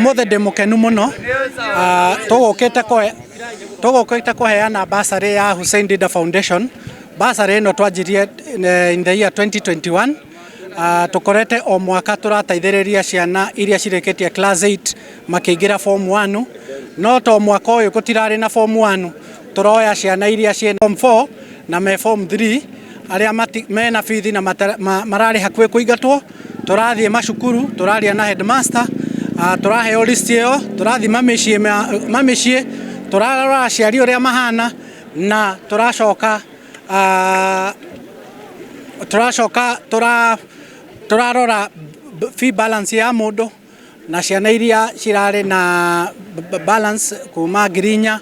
Ũmũthĩ ndĩ mũkenu mũno. Tũgũkĩte kũhe tũgũkĩte kũheana bursary ya Hussein Dida Foundation. Bursary ĩno twanjirie in the year 2021. Tũkorete o mwaka tũrateithĩrĩria ciana iria cirĩkĩtie class 8 makĩingĩra form 1, no to mwaka ũyũ gũtirarĩ na form 1, tũroya ciana iria ciĩ form 4 na me form 3, arĩa mena bithi na mararĩ hakuhĩ kũingatwo. Tũrathiĩ macukuru, tũraria na headmaster, tũraheo list ĩyo, tũrathiĩ mamĩciĩ, tũrarora aciari ũrĩa mahana, na tũracoka tũrarora fee balance ya mũndũ, na ciana iria cirarĩ na balance kuma 4,000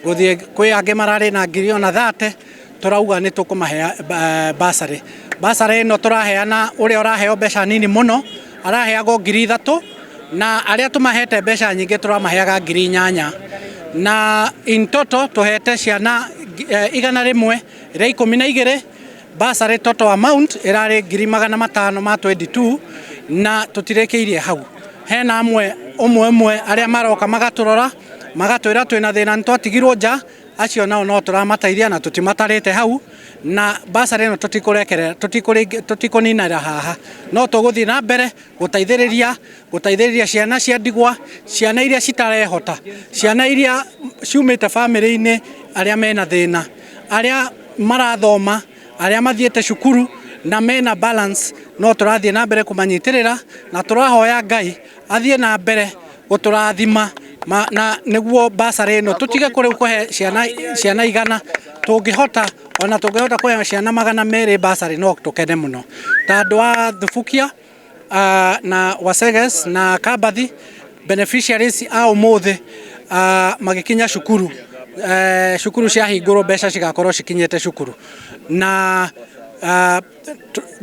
gũthiĩ, kwĩ angĩ mararĩ na ngiri ona 30, tũrauga nĩ tũkũmahe bursary. Bursary ĩno tũraheana, ũrĩa ũraheo mbeca nini mũno araheagwo 3,000, na arĩa tũmahete mbeca nyingĩ tũramaheaga 8,000, na in total tũhete ciana 112 bursary. Total amount ĩrarĩ 522,000, na tũtirĩkĩirie hau. Hena amwe ũmwe ũmwe arĩa maroka magatũrora, magatwĩra twĩna thĩna, nĩ twatigirwo nja. Acio nao no tũramateithia na tũtimatarĩte hau. Na bursary ĩno tũtikũrekerera, tũtikũninĩra haha, no tũgũthiĩ na mbere gũteithĩrĩria ciana cia ndigwa, ciana iria citarehota, ciana iria ciumĩte bamĩrĩ-inĩ arĩa mena thĩna, arĩa marathoma, arĩa mathiĩte cukuru na mena balance, no tũrathiĩ na mbere kũmanyitĩrĩra, na tũrahoya Ngai athiĩ na mbere gũtũrathima na nĩguo bursary ĩno tũtige kũrĩu kũhe ciana 100. Tũngĩhota, ona tũngĩhota kũhe ciana 200 bursary, no tũkene mũno, ta andũ a Thubukia na Waseges na Kambathi, beneficiaries a ũmũthĩ, magĩkinya cukuru, cukuru ciahingũrwo, mbeca cigakorwo cikinyĩte cukuru. Na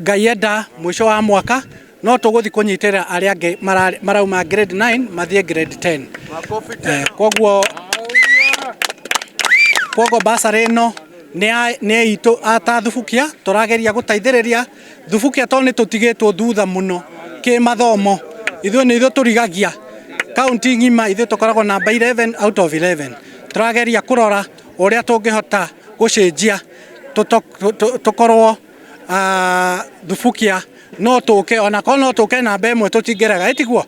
Ngai enda, mũico wa mwaka no tũgũthiĩ kũnyitĩrĩra arĩa angĩ marauma grade 9 mathiĩ grade 10. Koguo bursary ĩno nĩ itũ ata Thubukia, tũrageria gũteithĩrĩria Thubukia tondũ nĩ tũtigĩtwo thutha mũno kĩmathomo. Ithuĩ nĩ ithuĩ tũrigagia kaunti ng'ima, ithuĩ tũkoragwo namba 11 out of 11. Tũrageria kũrora ũrĩa tũngĩhota gũcenjia tũkorwo Thubukia no tũke, ona korwo no tũke namba 1, tũtingĩrega, ĩtiguo?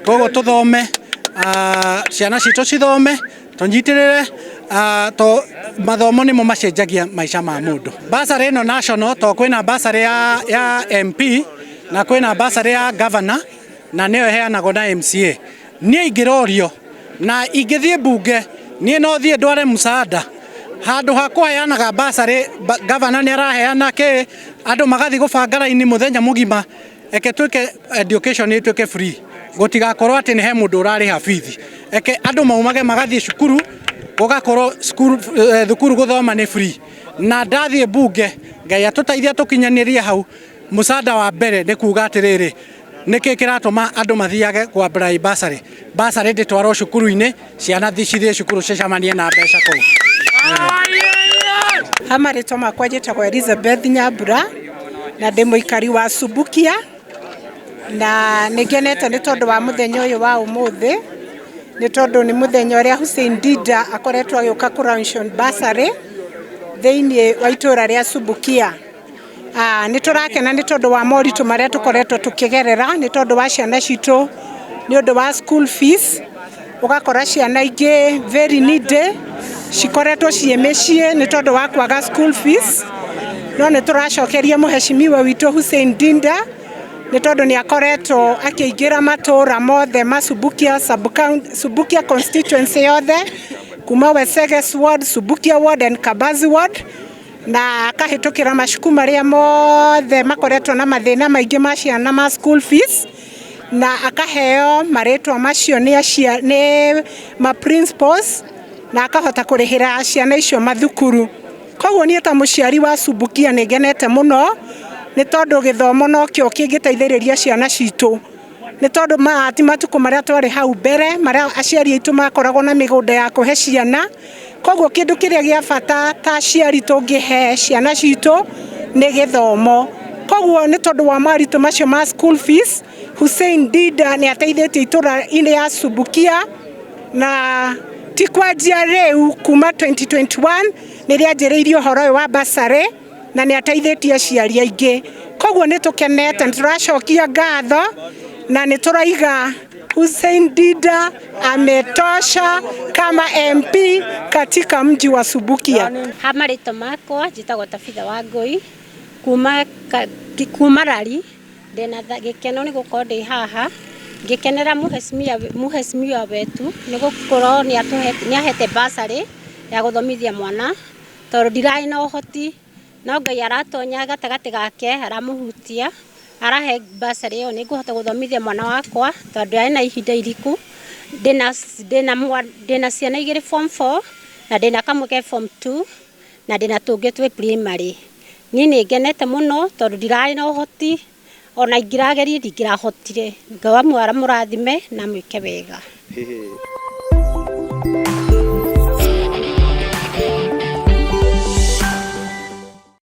Koguo tũthome, ciana citũ cithome, tũnyitĩrĩre, to mathomo nĩmo macenjagia maica ma mũndũ. Bursary ĩno national, to kwĩna bursary ya MP na kwĩna bursary ya governor, na nĩyo ĩheanagwo na MCA. Niĩ ingĩrorio na ingĩthiĩ mbunge, niĩ no thiĩ ndware msaada handũ ha kũheanaga bursary. Governor nĩ araheana kĩ, andũ magathiĩ gũbanga raini mũthenya mũgima. Eke twĩke education ĩtuĩke free, gũtigakorwo atĩ nĩ he mũndũ ũrarĩha bithi. Eke andũ maumage magathiĩ cukuru, gũgakorwo thukuru gũthoma nĩ free. Na ndathiĩ mbunge, Ngai atũteithia tũkinyanĩrie hau, mũcada wa mbere nĩ kuga atĩrĩrĩ, nĩkĩ kĩratũma andũ mathiage kwa apply bursary? Bursary ndĩtwarwo cukuru-inĩ, ciana cithiĩ cukuru cicemanie na mbeca kũu. Ha marĩtwa makwa njĩtagwo Elizabeth Nyambura, na ndĩ mũikari wa Subukia, na nĩ ngenete nĩ tondũ wa mũthenya ũyũ wa ũmũthĩ, nĩ tondũ nĩ mũthenya ũrĩa Hussein Dida akoretwo agĩũka kũ launch bursary thĩinĩ wa itũũra rĩa Subukia. Nĩ tũrakena nĩ tondũ wa moritũ marĩa tũkoretwo tũkĩgerera nĩ tondũ wa ciana citũ, nĩ ũndũ wa school fees. Ũgakora ciana ingĩ very needy cikoretwo ciĩ mĩciĩ nĩ tondũ wa kwaga school fees. No nĩ tũracokeria mũheshimiwa witũ Hussein Dinda, nĩ tondũ nĩ akoretwo akĩingĩra matũũra mothe ma Subukia sub-county, Subukia constituency yothe, kuma Weseges ward, Subukia ward and Kabazi ward, na akahĩtũkĩra macukuru marĩa mothe makoretwo na mathĩna maingĩ ma ciana ma school fees, na akaheo marĩtwa macio nĩ ma principals, na akahota kũrĩhĩra ciana icio mathukuru. Koguo niĩ ta mũciari wa Subukia nĩ ngenete mũno, nĩ tondũ gĩthomo nokĩo kĩngĩteithĩrĩria ciana citũ, nĩ tondũ maya ti matukũ marĩa twarĩ hau mbere, marĩa aciari aitũ makoragwo na mĩgũnda ya kũhe ciana. Koguo kĩndũ kĩrĩa gĩa bata ta aciari tũngĩhe ciana citũ nĩ gĩthomo. Koguo nĩ tondũ wa moritũ macio ma school fees, Hussein Dida nĩ ateithĩtie itũra-inĩ ya Subukia, na ti kwanjia rĩu, kuma 2021 nĩ rĩanjĩrĩirie ũhoro ũyũ wa bursary na nĩ ateithĩtie aciari aingĩ. Koguo nĩ tũkenete, nĩ tũracokia ngatho na nĩ tũraiga Hussein Dida ametosha kama MP katika mji wa Subukia. Ha marĩtwa makwa njĩtagwo Tabitha Wangũi kuma Rari. Ndĩna gĩkeno nĩ gũkorwo ndĩ haha ngĩkenera mũheshimiwa wetu nĩ gũkorwo nĩ ahete bursary ya gũthomithia mwana, tondũ ndirarĩ na ũhoti, no Ngai aratonya gatagatĩ gake, aramũhutia, arahe bursary ĩyo, nĩ ngũhota gũthomithia mwana wakwa tondũ arĩ na ihinda iriku. Ndĩna ciana igĩrĩ form 4 na ndĩna kamwe ke form 2 na ndĩna tũngĩ twĩ primary. Niĩ nĩ ngenete mũno tondũ ndirarĩ na ũhoti, ona ingĩrageria ndingĩrahotire. Ngai wa mũrathime na mwĩke wega.